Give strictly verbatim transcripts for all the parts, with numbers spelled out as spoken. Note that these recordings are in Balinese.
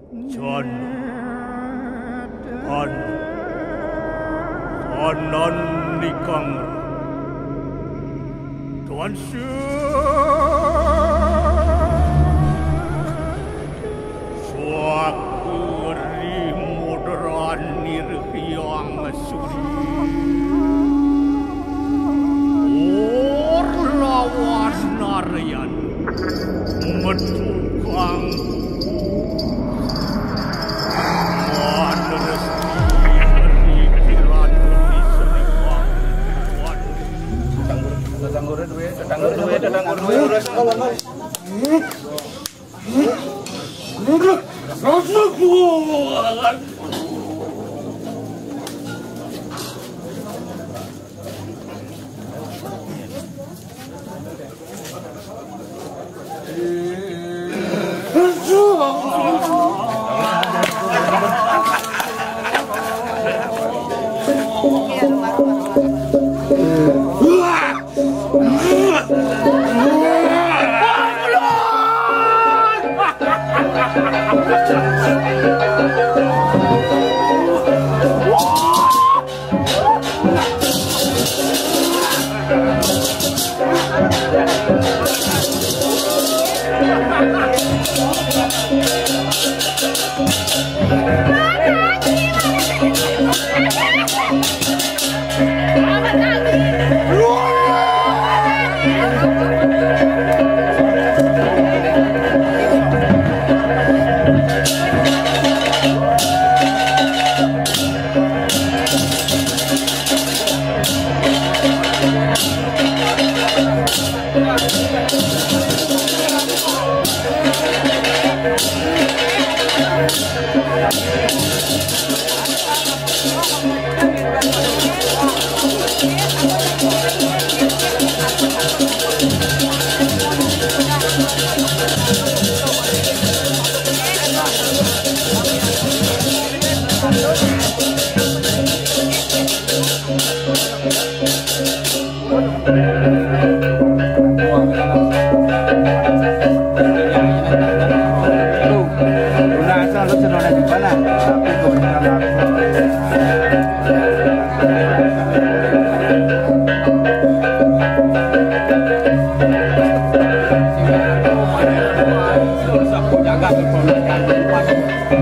Jan, an, kanan nikang, tuan suak. Suakuri modran nirhiang suri. Or lawan narayan metukang manresti pikiran di seliwang. Tetanggur, tetanggur duwe, tetanggur duwe, tetanggur duwe.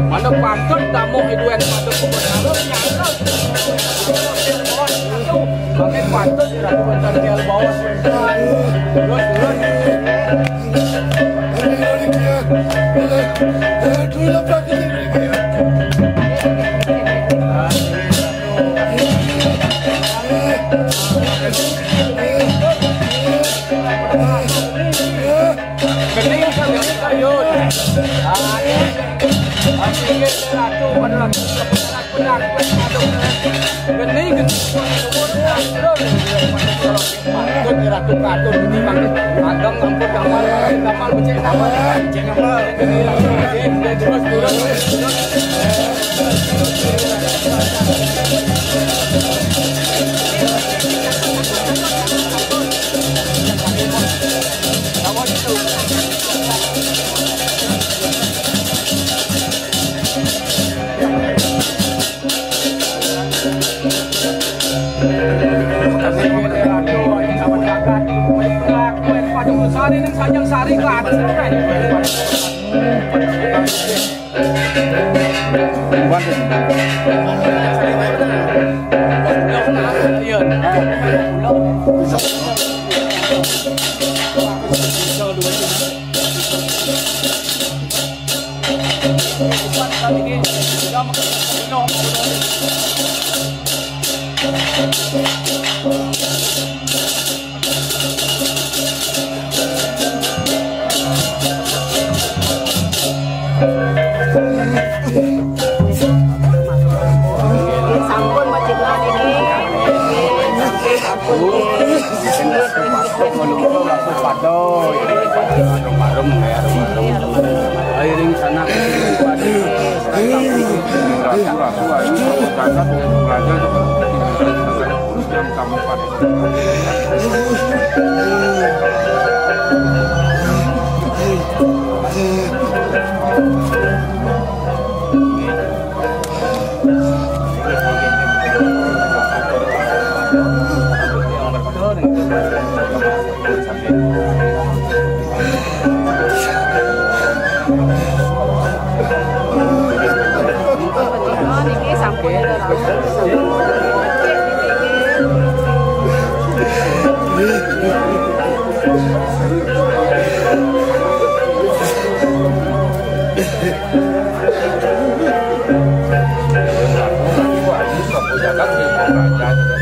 Mana patut tamu Ridwan patut pun harus nyala. Makin patut dilakukan dari bawah. Terus, terus. Kening sambil sayur. Ah, ini. Ah, ini ratu pada ratu. Benar, benar. Kening, kening. Terus. Patut diratu-ratu ini, Bang. Agam ampun, gamal, gamal, becik gamal. Becik gamal. Ini, ini, terus, terus, terus. Sari, Sari, Sari, Sari, Sampun, Mbak Citra, niki. Sampun. Airing sana.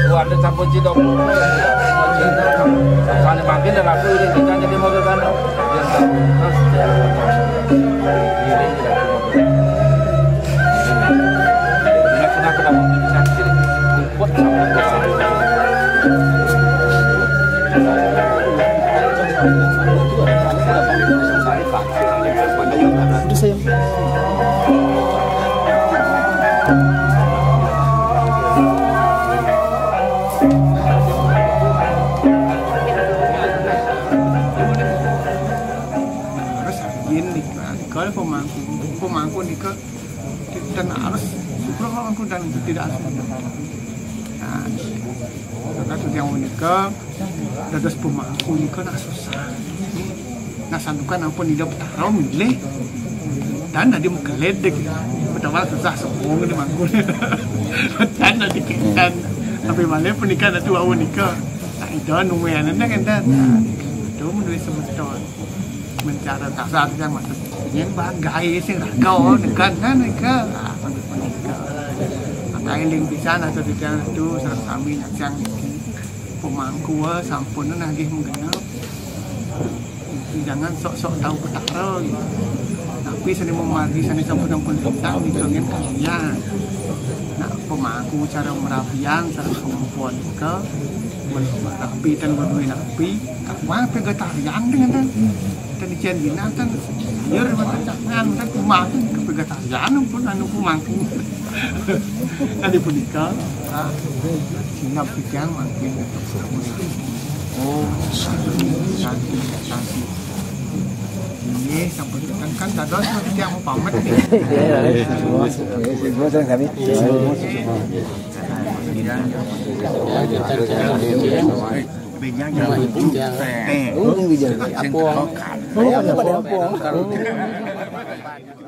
Tuhan itu sampun cidok. Sane mangkin dah laku ini kita jadi modal kan. Dia tak terus dia. Ini tidak modal. Ini kena kena bisa jadi. Kuat sama. Udah, sayang. Harus rajin nih, Bang. Kalau pemangku, pemangku nih ke, kita harus syukur kalau aku dan tidak harus. Nah, karena tuh yang menikah, dados pemangku nika nak susah. Nah, santukan ampun Ida Betara milih. Dan adi mekeledek. Betara susah semua ngene mangku. Dan adi kidan. Tapi malih punika atu wau nika. Nah, Ida nungguan nang enten. Nah, itu menduwe semeton. Mencara kasar yang maksud. Yen bahan gawe sing raga nekan kan nika. Ah, sampai punika. Maka eling pisan atau tidak itu sareng sami nyang niki. Pemangku sampun nagih menggenep. Jangan sok-sok tahu Betara gitu. Tapi seni memargi seni sampun-sampun kita ngitungan kalian. Nah, pemangku cara merapian, cara kemampuan ke merapi dan bermain api. Kapan vegetarian dengan dan dan ijen dina kan sayur makan jangan kan kumaha ke vegetarian pun anu pemangku. Tadi punika, ah, sinap pikiran mangkin. Oh, santi, santi. Ini sampai kan kan dados yang mau pamit nih. Iya, iya. Iya, iya. Iya, iya. Iya, iya. Iya, iya. Iya, iya. Iya, iya.